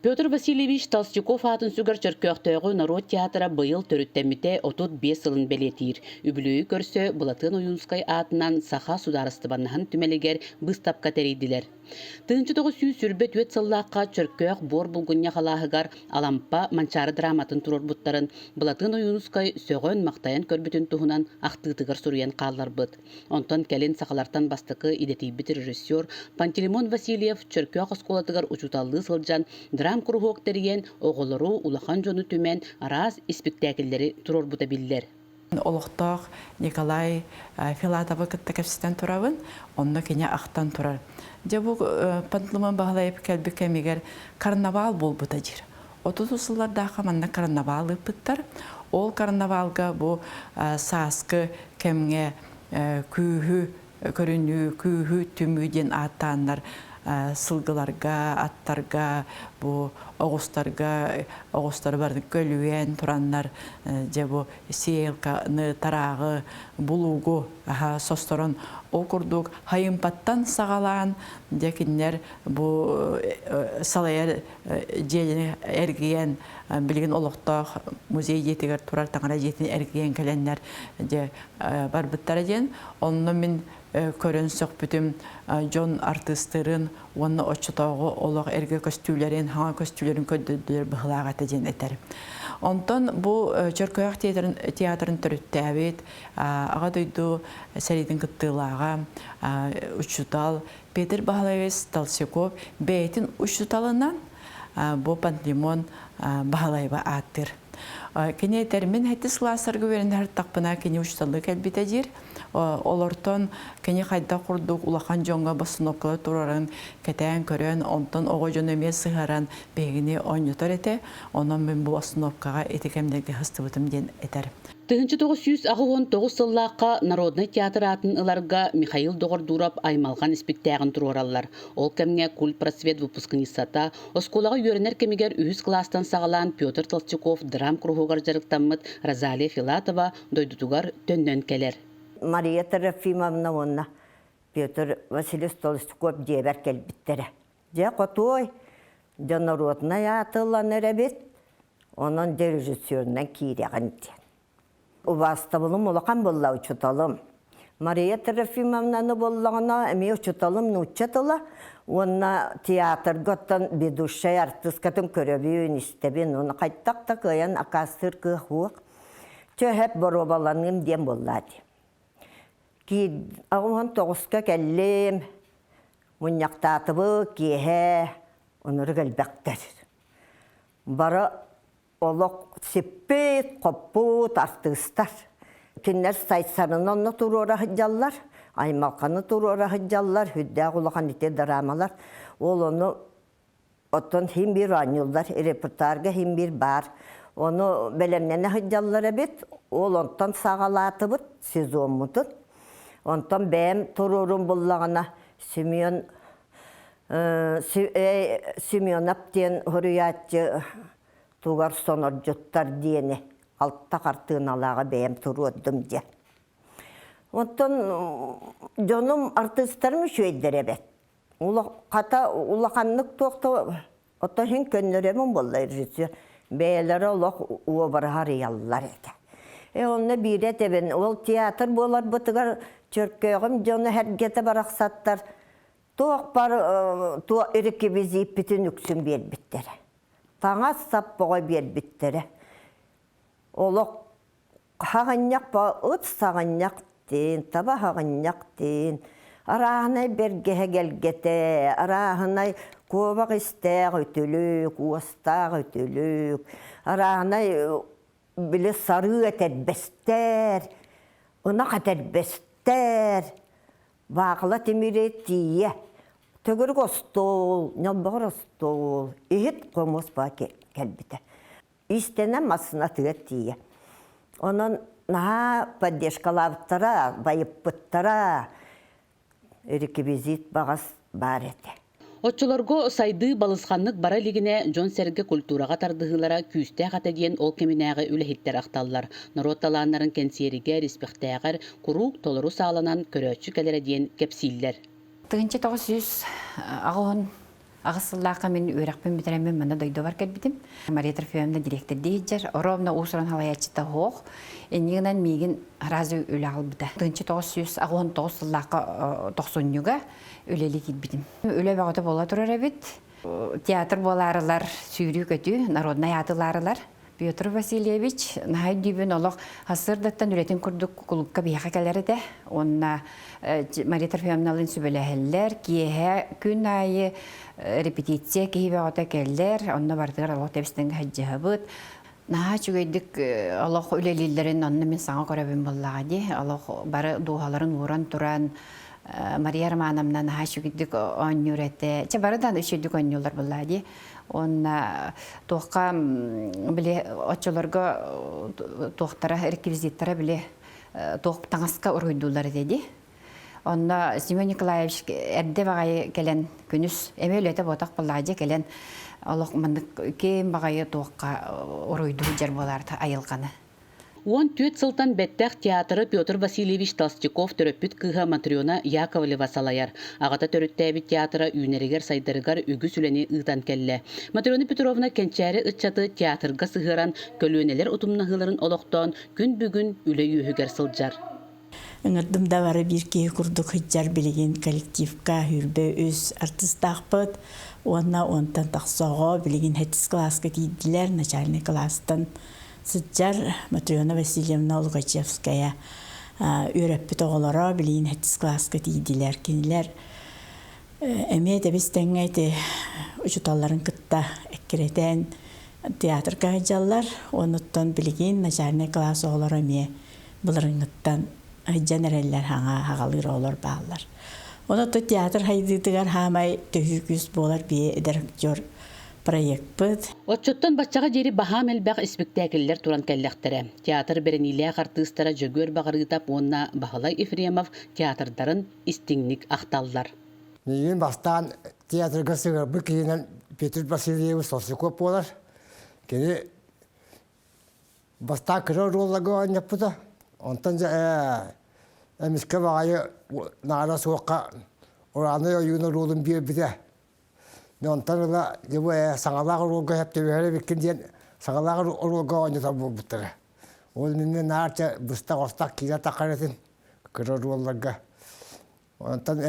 Петр Васильевич Толстяков аатын сүгэр Чөркөөхтөөҕү норуот театра быйыл төрүттэммитэ 35 сылын бэлиэтиир. Үбүлүөйү көрсө Былатыан Ойуунускай аатынан Саха судаарыстыбаннаһын түмэлигэр быыстапка тэрийдилэр. 1924 сыллаахха Чөркөөх буор булгунньах алааһыгар Алампа Манчаары драматын туруорбуттарын Былатыан Ойуунускай сөҕөн-махтайан көрбүтүн туһунан ахтыытыгар суруйан хаалларбыт. Онтон кэлин сахалартан бастакы идэтийбит режиссер Пантелеймон Васильев Чөркөөх оскуолатыгар учууталлыы сылдьан драм-куруһуок тэрийэн, оҕолору, улахан дьону түмэн араас испиктээкиллэри туруорбута биллэр. Олохтоох Николай Филатовы кытта кэпсэтэн турабын, онно кини ахтан турар. Дьэ бу Пантелеймон Баһылайып кэлбит кэмигэр карнавал буолбута диир. 30 сыллардаахха манна карнавал ыыппыттар. Ол карнавалга бу сааскы кэмҥэ күүһү көрүнүү, күүһү түмүү диэн ааттааннар сылгыларга, аттарга, бу оҕустарга, оҕустары барын көлүйэн тураннар дьэ бу сеялканы, тарааҕы, булуугу состорон ол курдук хайымпаттан саҕалаан дьэ кинилэр бу салайар дьиэни эргийэн билигин олохтоох музей дьиэтигэр турар таҥара дьиэтин эргийэн кэлэннэр дьэ барбыттара диэн онно мин көрөн сөхпүтүм дьон артыыстарын уонна оччотооҕу олох эргэ көстүүлэрин хаҥа көстүүлэрин көрдөрдүлэр быһылаах этэ диэн этэр. Онтон бу Чөркөөх театрын, театрын төрүттээбит Аҕа дойду сэриитин кыттыылааҕа учуутал Петр Баһылаевич Толстяков бэйэтин учууталынан бу Пантелеймон Баһылаева ааттыыр. Кини этэр, мин хэттис кылаастарга үөрэнэ сырыттахпына кини учууталлыы кэлбитэ диир. Олортон кини хайдах курдук улахан дьоҥҥо босунуопкалар турарын кэтээн көрөн, онтон оҕо дьону эмиэ сыһаран биһигини оонньотор этэ. Онон мин бу остановкаҕа ити кэмнэргэ сыстыбытым диэн этэр. 1989 сыллаахха Народнай театр аатын ыларга Михаил Доҕордуурап аймалҕан испиктээҕин туруораллар. Ол кэмҥэ культпросвет выпускницата, оскуолаҕа үөрэнэр кэмигэр үһүс кылаастан саҕалаан Петр Толстяков драм куруһуогар дьарыктаммыт Розалия Филатова дойдутугар төннөн кэлэр. Мария Трофимовна уонна Петр Васильевич Толстяков дьиэбэр кэлбиттэрэ. Дьэ, хотуой, дьэ норуотунай ааты ылан эрэбит, онон дьэ режиссерунан киирэҕин диэн. Убаастабылым улахан буолла учууталым. Мария Трофимовнаны буоллаҕына эмиэ учууталым нуучча тыла уонна театрга оттон ведущай артыыскатын көрөбүн, истэбин, уонна хайдах да кыайан акаастыыр кыах суох. Чөһөп боруобаланыым диэн буолла дии. 89-ка кэллим, Мунньахтаатыбыт киэһэ онору элбэхтэр. Бары олох сиппит, хоппут артыыстар. Кинилэр Сайсарыны онно туруора сылдьаллар, аймалҕаны туруора сылдьаллар, сүрдээх улахан ити драмалар. Ол ону оттон син биир оонньууллар, репертуарга син биир баар. Ону бэлэмнэнэ сылдьаллар эбит. Ол онтон саҕалаатыбыт сезоммутун. Онтон бэйэм туруорум буллаҕына Семен Семенов диэн суруйааччы тугар сонордьуттар диэни алта хартыыналааҕы бэйэм туруордум диэн. Онтон дьонум артыыстарым үчүгэйдэр эбит. Хата улаханнык туох да оттон иһин көннөрөмүн буолла режиссер бэйэлэрэ олох уобараһа арыйаллар этэ. Э онно биирэ этэбин ол театр буоларбытыгар Чөркөөҕүм дьоно эргэтэ барахсаттар туох бар туох реквизиппитин үксүн биэрбиттэрэ. Таҥас сап боҕо биэрбиттэрэ. Олох хаҕынньах ыт саҕынньах диин, таба хаҕынньах диин, арааһынай бэргэһэ гэлгэтэ, арааһынай куобах истээх үтүлүк, уостаах үтүлүк, арааһынай били сарыы этэрбэстэр, ынах этэрбэстэр, баахыла тимири тиийэ, төгүрүк остуол, ньолбоҕор остуол, иһит хомус баа кэлбитэ. Иистэнэн массыынатыгар тиийэ. Онон наһаа поддержкалаабыттара, байыппыттара, реквизит баҕас баар этэ. Оччолорго сайдыы балысханнык бара илигинэ дьон-сэргэ культураҕа тардыһыылара күүстээх этэ диэн ол кэминээҕи үлэһиттэр ахталлар. Норуот талааннарын кэнсиэригэр, испэхтээҕэр куруук толору сааланан көрөөччү кэлэрэ диэн кэпсииллэр. 1980 Аҕыс сыллаахха мин үөрэхпин бүтэрэммин манна дойдубар кэлбитим. Мария Трофимовна дириэктэрдии сылдьар. Ровно уус-уран салайааччыта суох. Иннигинэн миигин сразу үлэ аҕалбыта. 1989 сыллаахха тохсунньуга үлэлии киирбитим. Үлэ бөҕөтө буола турар эбит. Театр буолаарылар сүүрүү-көтүү, народнай аатылаарылар. Петр Васильевич наһаа өйдүүбүн олох сарсыардаттан үлэтин курдук кулуупка биһиэхэ кэлэр этэ. Уонна Мария Трофимовналыын сүбэлэһэллэр. Киэһэ күн аайы репетиция киһи бөҕөтө кэлэр. Онно барытыгар олох тэбис-тэҥҥэ сылдьыһабыт. Наһаа үчүгэйдик олох үлэлииллэрин онно мин саҥа көрөбүн буоллаҕа дии. Олох бары дууһаларын ууран туран Мария Романовна наһаа үчүгэйдик оонньуур этэ. Чэ бары да үчүгэйдик оонньууллар буоллаҕа дии. Уонна туохха били оччолорго туохтара реквизиттара били туох таҥаска уруһуйдууллар этэ дии. Онно Семен Николаевич эрдэ баҕайы кэлэн күнүс эмиэ үлэтэ буотах буоллаҕа дии кэлэн олох маннык киэҥ баҕайы туохха уруһуйдуу сылдьар буолаарта айылҕаны. 14 сылтан бэттэх театры Петр Васильевич Толстяков төрөппүт кыыһа Матрена Яковлева салайар. Аҕата төрүттээбит театра үүнэригэр-сайдарыгар үгүс үлэни ыытан кэллэ. Матрена Петровна кэнчээри ыччаты театрга сыһыаран, көлүөнэлэр утумнаһыыларын олохтоон, күн бүгүн үлэ үөһүгэр сылдьар. Ыҥырдым да бары биир киһи курдук сылдьар билигин коллективка 23 артыыстаахпыт уонна онтон тахса оҕо билигин сэттис кылааска тиийдилэр начальнай кылаастан сылдьар Матрена Васильевна Лукачевская үөрэппит оҕолоро билигин сэттис кылааска тиийдилэр. Кинилэр эмиэ тэбис тэҥҥэ ити учууталларын кытта эккирэтэн театрга сылдьаллар. Онуттан билигин начальнай кылаас оҕолоро эмиэ былырыҥҥыттан сылдьан эрэллэр хаҥа хаҕалыыр оҕолор бааллар. Онон театр хайдыытыгар хаамай төһүү күүс буолар бие эдэр актер проекпыт. Оччоттон баччаҕа диэри баһаам элбэх испиктээкиллэр туран кэллэхтэрэ. Театр бэриниилээх артыыстара Дьөгүөр Баҕарыытап уонна Баһылай Ефремов театрдарын истиҥник ахталлар. Миигин бастаан театрга сыһыарбыт киһинэн Петр Васильевич Толстяков буолар. Кини бастаан кыра оруолларга оонньоппута. Онтон дьэ эмискэ баҕайы наара суохха Ураанай ойуун оруолун биэрбитэ. Онтон ыла дьэ саҥалаах оруолга сөп түбэһэр эбиккин диэн саҥалаах оруолга оонньотор буолбуттара. Ол иннинэ наар чэ быстах-остох киирэ таххар этим кыра оруолларга. Онтон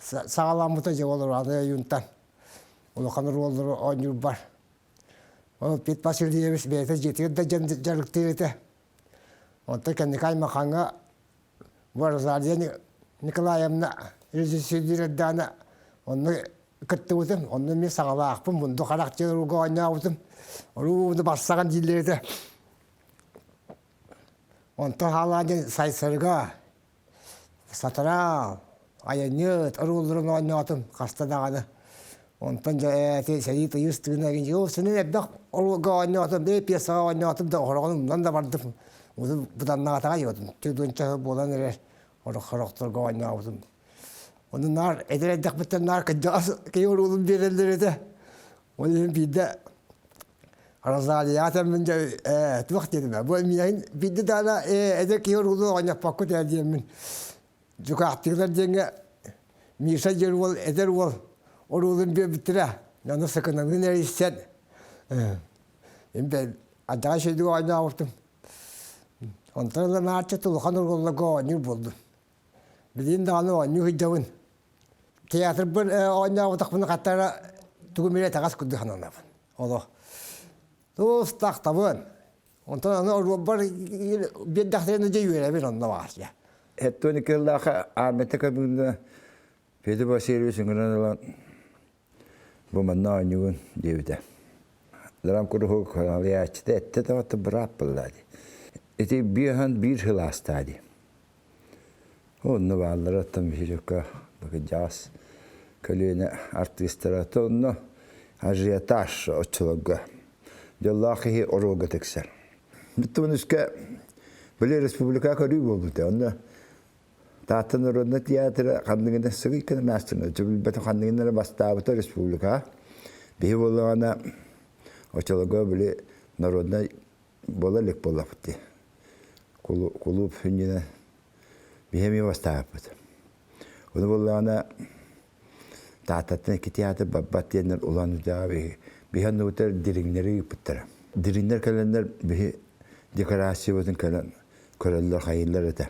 саҕаламмыта дьэ ол Ураанай ойуунтан улахан оруоллары оонньуурбар. Ол Пет Васильевич бэйэтэ дьиэтигэр да дьарыктыыр этэ. Онтон кэнники аймахаҥҥа Бу Розалия Николаевна режиссердиир эрдэҕинэ онно кыттыбытым, онно эмиэ саҕалаахпын, мунду харах диэн уруга оонньообутум. Урууну барсаҕын дииллэр этэ. Онтон хаалаан диэн Сайсарыга, Сатараал, Айанньыт оруолларын оонньоотум хаста даҕаны. Онтон дьэ ити сэрии тыйыс тыына ол синин элбэх оруолга оонньоотум, бэйэ пьесаҕа оонньоотум да хороҕун умнан да бардым. Уну быданнаатаҕа йотум. Түгүнчэ буолан эрэр хорохторго оонньообутум. Ону наар эдэр эрдэхпиттэн наар кырдьаҕас киһи оруолун биэрэллэр этэ. Ол иһин биирдэ Розалияҕа тэммин дьэ ээ туох диэтим бу миигин биирдэ даҕаны ээ эдэр киһи оруолун оонньоппоккут ээ диэммин дьукаахтыылар диэҥҥэ Миша диэн уол эдэр уол оруолун биэрбиттэрэ. Аны сыкынанын эрийсэн Адьаҕай шөйдүк оонньообутум. Онтон ыла наачча улахан оруолларга оонньуур буоллум. Билигин даҕаны оонньуу сылдьабын. Театрбын оонньообутахпына хаттара тугу эмэ итэҕэс курдук сананабын. Олох. Туустахтабын. Онтон аны оруолбар биэрдэхтэринэ дьэ үөрэбин онно баҕас. Эттон иккиллаха Ааммета көбүнна Петр Васильевич ыҥыран ылан бу манна оонньугун диэбитэ. Драм куруһук алыйааччыта эттэ таҕатта быраап буолла дии. Ити биэһэн биир сыл аастаа дии. Онно бааллара оттон Васильевка бакыдьаас көлүөнэ артыыстара онно ажиотаж оччолорго дьоллоох киһи оруолга тиксэр. Бүттүмүн үскэ били республика көрүү буолбута. Онно Таатта народнай театра ханныгына сыгый кына маастарына билбэтим ханныгына бастаабыта республика. Биһи буоллаҕына оччолорго били народнай буола илик буоллахпыт дии. Кулууп сүнньүнэн биһи эмиэ бастаабыппыт. Ону буоллаҕына. Тааттаттан икки театр барбат диэннэр Улан-Удэҕэ биһи биһи оннубутугар дириҥнэри ыыппыттара. Дириҥнэр кэлэннэр биһи декорациябытын кэлэн көрөллөр хайыыллар этэ.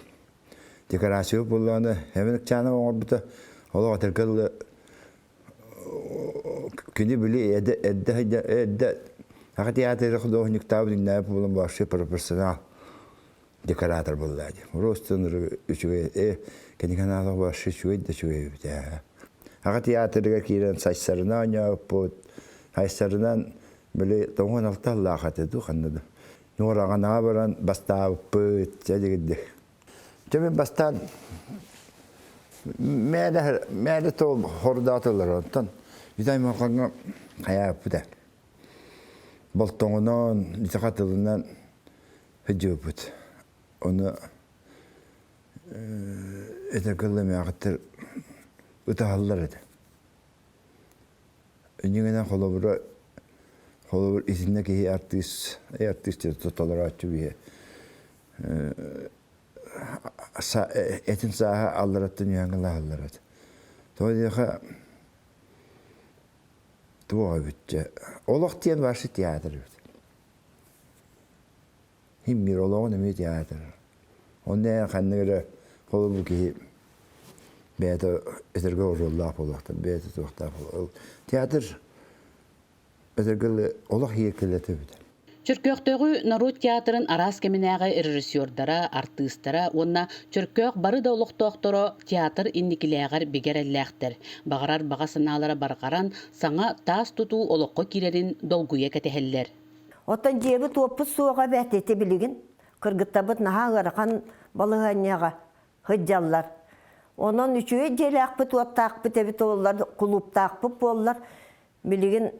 Декорация буоллаҕына Эмин Ыкчанов оҥорбута олох этэргэ дылы кини били эрдэ эрдэ эрдэ Саха театры художниктаабыт иҥнээбит буолан вообще профессионал декоратор буолла дии. Просто үчүгэй э кини канаалах вообще үчүгэй да үчүгэй эбит ээ. Аҕа театрыгар киирэн сайсарынан оонньообуппут. Сайсарынан били тоҥон алталлаах этэ дуу ханна да. Нуораҕанаҕа баран бастаабыппыт чэ дигирдик. Дьэ мин бастаан мээлэ мээлэ тоол хордаатылар онтон Виталий Махаҥҥа хайааппыт ээ. Болтоҥунан, саха тылынан сылдьыбыппыт. Ону этэргэ дылы эмээхиттэр ытаһаллар этэ. Инньэ холобура холобур итиннэ киһи артыыс артыыс толорооччу биһи этин сааһа аллараттан үөһэҥҥэ лаһаллар этэ. Тоҕо диэхэ туох эбит дьэ олох диэн вообще театр эбит. Химмир олоҕун эмиэ театр. Онно ханнык эрэ холобур киһи бэйэтэ этэргэ оруоллаах буолуохтаах, бэйэтэ туохтаах буолуох. Театр этэргэ олох иэккэлэтэ эбит. Чөркөөхтөөҕү норуот театрын араас кэминээҕи режиссердара, артыыстара уонна Чөркөөх бары да олохтоохторо театр инникилээҕэр бигэ эрэллээхтэр. Баҕарар баҕа санаалара барҕаран, саҥа таас тутуу олоххо киирэрин долгуйа кэтэһэллэр. Оттон дьиэбит-уоппут суоҕа эбээт ити билигин. Кыргыттарбыт наһаа ыарахан балаһыанньаҕа сылдьаллар. Онон үчүгэй дьиэлээхпит-уоттаахпыт эбит буоллар, кулууптаахпыт буоллар, билигин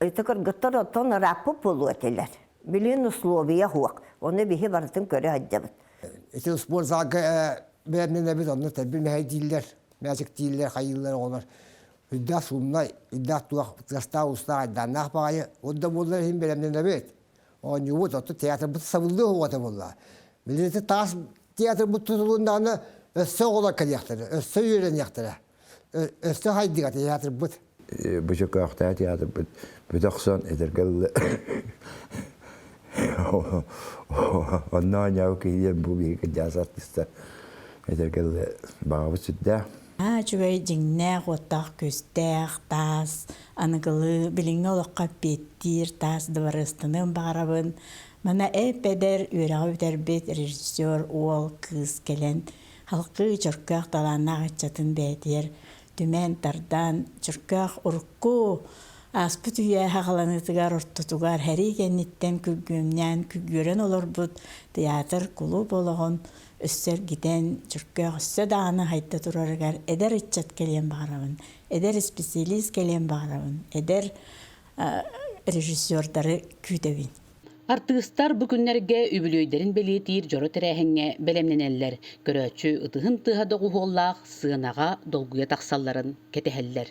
ити кыргыттар оттон ырааппыт буолуо этилэр. Билигин условия суох. Ону биһи барытын көрө сылдьабыт. Ити спортзалга бэйэмнэнэбит, онно тэлбин мэһэйдииллэр, мээчиктииллэр, хайыыллар оҕолор. Үрдээх суумнай, үрдээх туох тыастаах-уустаах айдааннаах баҕайы, ол да буоллар иһин бэлэмнэнэбит. Оонньуубут, оттон театрбыт сабыллыы оҕото буолла. Билигин таас театрбыт тутулуннаҕына өссө оҕолор кэлиэхтэрэ, өссө үөрэниэхтэрэ, өссө хайдыга театрбыт. Бу чөкөөхтөөх театрбыт бүтэ охсон этэргэ дылы онно оонньообут киһи диэн бу биһиги кырдьаҕас артыыстар этэргэ дылы баҕабыт сүрдээх. Аа үчүгэй дьиҥнээх уоттаах күстээх таас аныгылыы билиҥҥи олоххо эппиэттиир таас дыбарыастаныан баҕарабын. Манна эп-эдэр үөрэҕи бүтэрбит режиссер уол, кыыс кэлэн халкыы Чөркөөх талааннаах ыччатын бэйэтигэр түмэн, тардан Чөркөөх урукку ааспыт үйэ саҕаланыытыгар ортотугар сэрии кэнниттэн күргүөмнээн күргүөрэн олорбут театр, кулууп олоҕун өссө эргитэн, Чөркөөх өссө даҕаны хайда турарыгар эдэр ыччат кэлиэн баҕарабын, эдэр исписэлиис кэлиэн баҕарабын, эдэр режиссердары күүтэбин. Артыыстар бу күннэргэ үбүлүөйдэрин бэлиэтиир дьоро тэрээһиҥҥэ бэлэмнэнэллэр, көрөөччү ытыһын тыаһа доҕуһуоллаах сыанаҕа долгуйа тахсалларын кэтэһэллэр.